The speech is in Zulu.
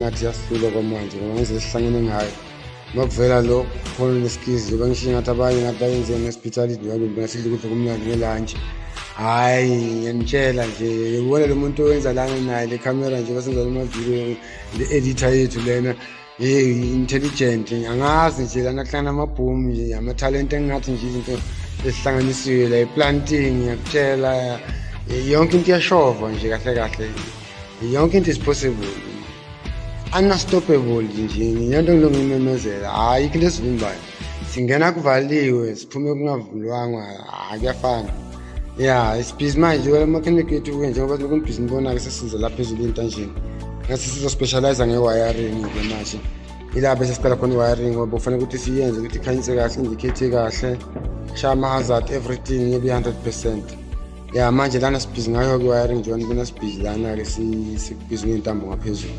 Ngathi yasihlula kwamanje ngoba ngendlela esihlangene ngayo, uma kuvela lo khona nesikizi njengoba ngisho ngathi abanye ngathi bayenze nge-hospitality, ngasidla ukudla kumnandi ngelantshi. Hhayi, ngiyanitshela nje, ubona lo muntu owenza lana naye le khamera nje basenza lamavidiyo, le editor yethu lena, hey, intelligent. Angazi nje lana kuhlangana amabhomu nje, amathalente, engingathi nje izinto ezihlanganisiwe la, i-planting, ngiyakutshela, yonke into iyashova nje. Kahle kahle yonke into is possible, unstoppable nje. Ngiyonto ngilokhu ngimemezela, hhayi, ikho into esivimbayo. Singena kuvaliwe, siphume kungavulwangwa, hhayi, kuyafana. Ya, isibhizi manje amakhenikhi ethu-ke, njengoba lokhu nibhizi nibona-ke, sesiza la phezulu ey'ntanjeni, ngathi sizo-specialize nge-wiring-ke manje. Ila bese siqala khona i-wiring, ngoba kufanele ukuthi siyenze ukuthi ikhanyise kahle, indicate kahle, shaya ama-hazard, everything ibe 100%. Ya, manje lana sibhizi ngayo-ke i-wiring, njengoba nibona sibhizi lana-ke, sikubhizi ngey'ntambo ngaphezulu.